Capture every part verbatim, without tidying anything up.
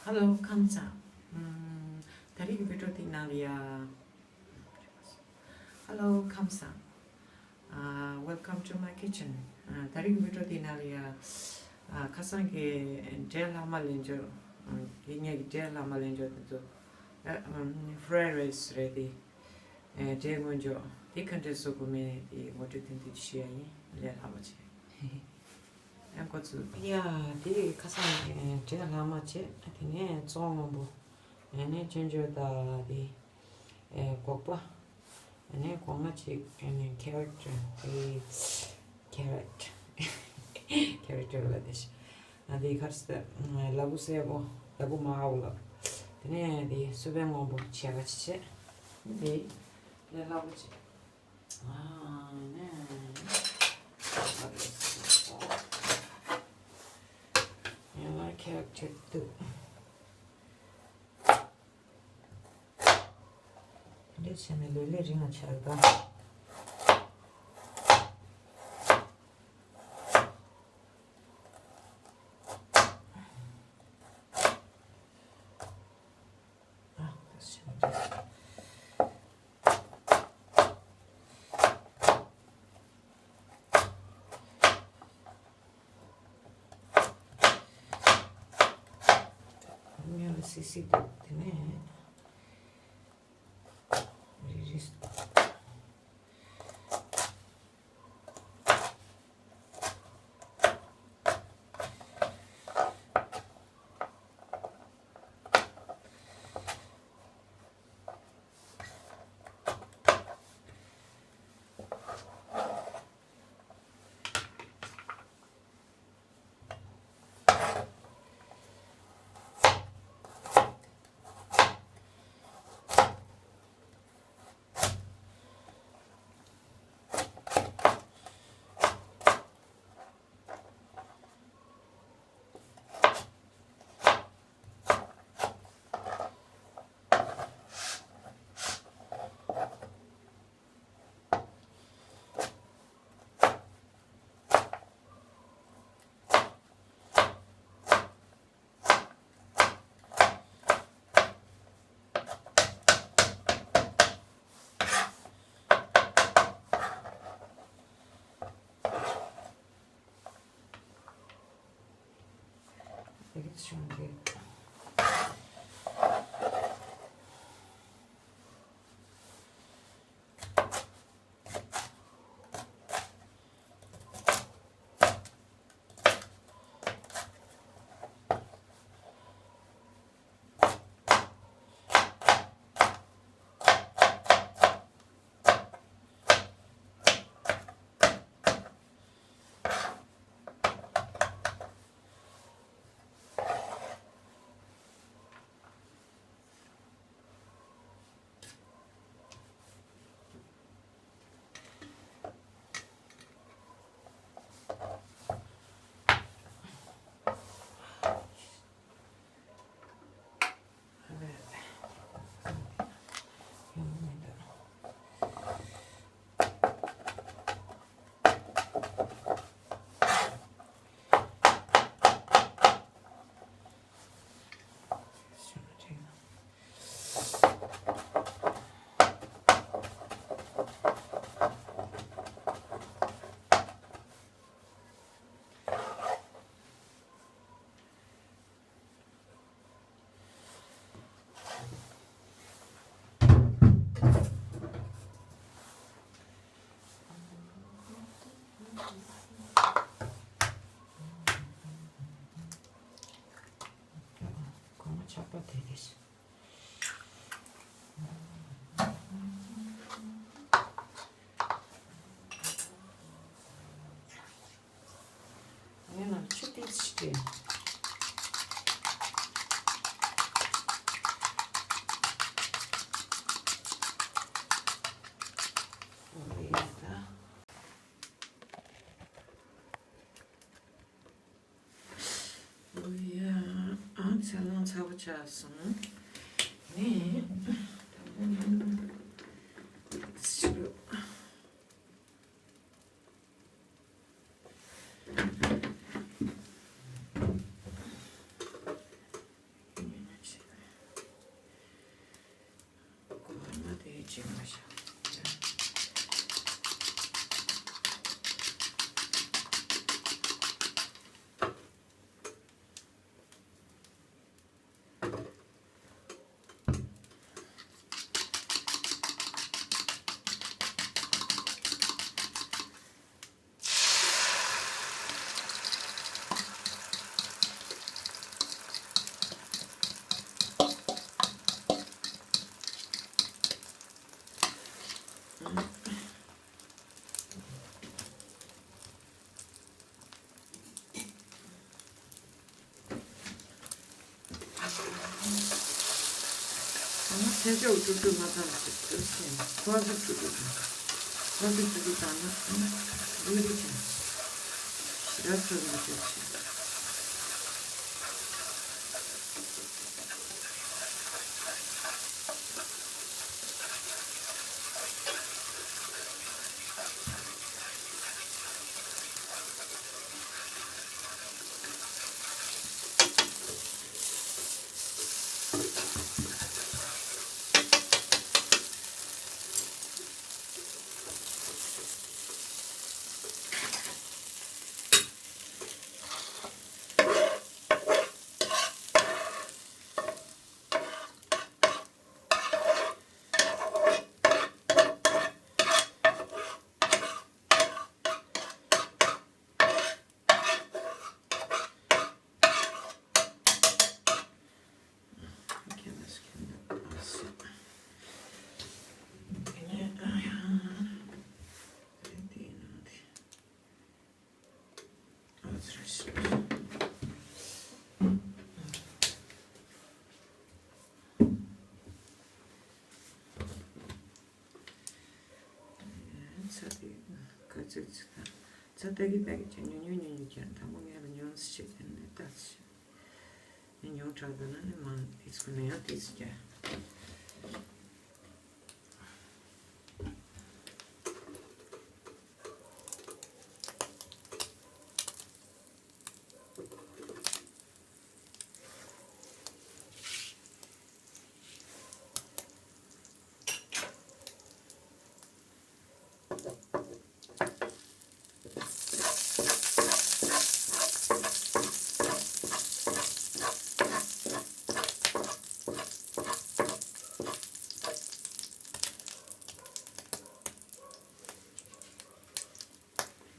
Hello, ཁམས་བཟང་། ཨམ། ད་རེས་ཀྱི་བི་ཌི་ཡོ་འདི་ནང་ལ་ཡ། Hello, ཁམས་བཟང་། ཨ། Welcome to my kitchen. ཨ། ད་རེས་ཀྱི་བི་ཌི་ཡོ་འདི་ནང་ལ་ཡ། ཨ། ཁ་སང་གི་འབྲས་ལྷག་མ་ལེན་འཇོག་ཨ། ངེད་ཀྱི་འབྲས་ལྷག་མ་ལེན་འཇོག་དེ་ཚོ། ཨ། ཨམ། fried rice རེད་དེ། ཨ། འབྲས་སྔོན་འཇོག་དེ་ག་འདྲས་བཟོ་དགོས་མིན་དེ་ངོ་སྤྲོད་ཏན་ཏན་ཞུ་ཡ་ཡིན། ལས་སླ་པོ་བྱས། ཨ། འགོ་ཚུགས། ཡ། དེ་ཁ་སང་ནས་འབྲས་ལྷག་མ་བྱས། དེ་ནས་བཙོང་སྔོན་པོ། ཨ་ནི་ཅོན་ཅོན་དང་དེ། ཨེ། སྒོག་པ། ཨ་ནི་སྒོ་ང་གཅིག་ཨ་ནི་carrot དེ། carrot carrot ལ་དེ་ཤི། ཨ། དེ་ཁར་སི་ལ་ཕུག་སེར་པོ། ལ་ཕུག་མ་ཧའུ་ལ། དེ་ནས་དེ་སུ་བན་སྔོན་པོ་ཕྱེད་ཀ་ཅིག་བྱས། དེ་ལས་སླ་པོ་ཅིག་ཨ་ནི། ཡང་ལ་ཁྱེད་ཁྱེད་དུ། དེ་འདྲ་བྱས་ནས་ལོས་ལས་རིང་ལ་ཆགས་ད། སི་སི་འདུག་དེ་ནས་རི་རི། གོང་མ་ཆག་པ་དེ་རེད། ངས་ནང་ཆུ་ཏིག་ཙམ་སྤྲད། འོ་ཡ་ད། འོ་ཡ། ཨང་ཚ་ལང་ཚ་བོ་ཆགས་སོང་། ནས། ཞིག་མ་བྱ། ཨ་མ་ཐལ་ལྕག་དཀྲུག་དཀྲུག་མ་བཏང་ན་ཅིག་ཏུ་ཤེས་ན་ཕོ་ཟུག་དཀྲུག་དཀྲུག་དང་། ཕོ་ཟུག་དཀྲུག་དཀྲུག་བཏང་ན་ཨ་མ་ལུས་རེ་ཆེ་ན་ཞི་ར་སོ་རུ་ཆེ་ཆེ། ཚྭ་དེ་ག་ཚོད་ཚོད་དང་། ཚྭ་ལྟ་གི་ལྟ་གི་ཅིག་ཉུང་ཉུང་ཉུང་ཉུང་ཀྱང་དང་པོ་ངས་ལ་ཉུང་ཙམ་བྱེད་དེ་ནས་ལྟ་ཙམ་བྱེད། ཉུང་ཉུང་དྲགས་འདུག་ན་ནི་མང་ཨིས་ཁོ་ན་ཡང་ཏོག་ཙམ་རྒྱག་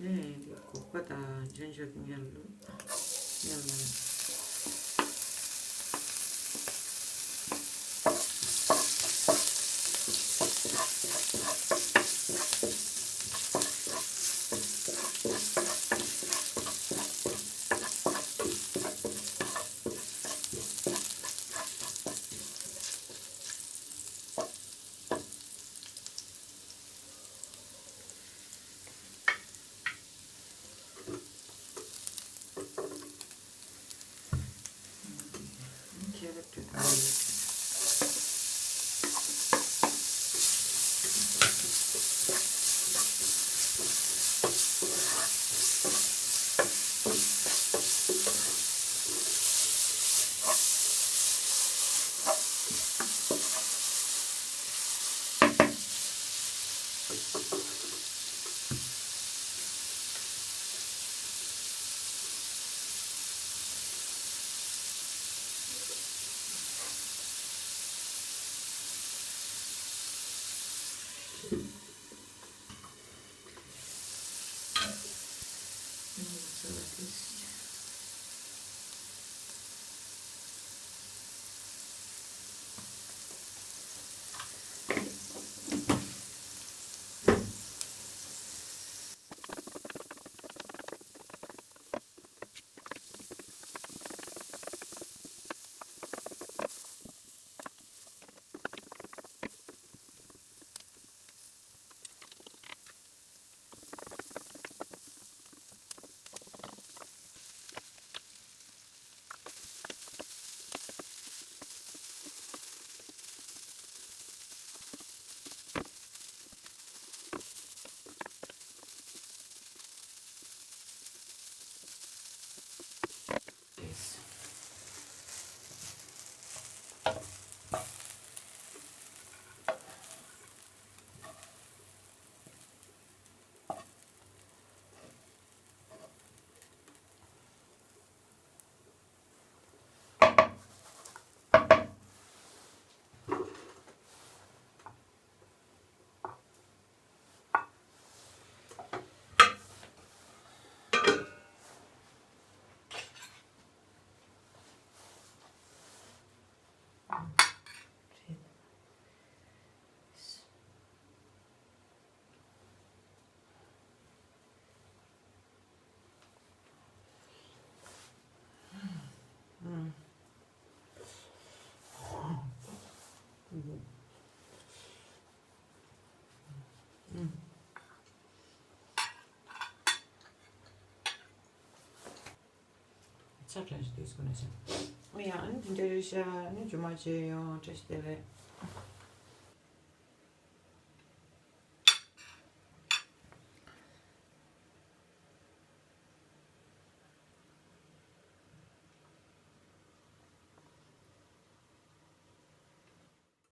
ནས་སྒོག་པ་དང་ལྗོན་ཤིང་གི་མཉམ་དུ་མཉམ་དུ། ཚ་དྲགས་ཤིག་དུས་སུ་ན་ཤ། ཨོ་ཡ། ཨ་ནི་དེ་འདྲ་རེད་ཤག་ཨ་ནི་རྗེས་མ་མཇལ་ཡོང་། བཀྲ་ཤིས་བདེ་ལེགས།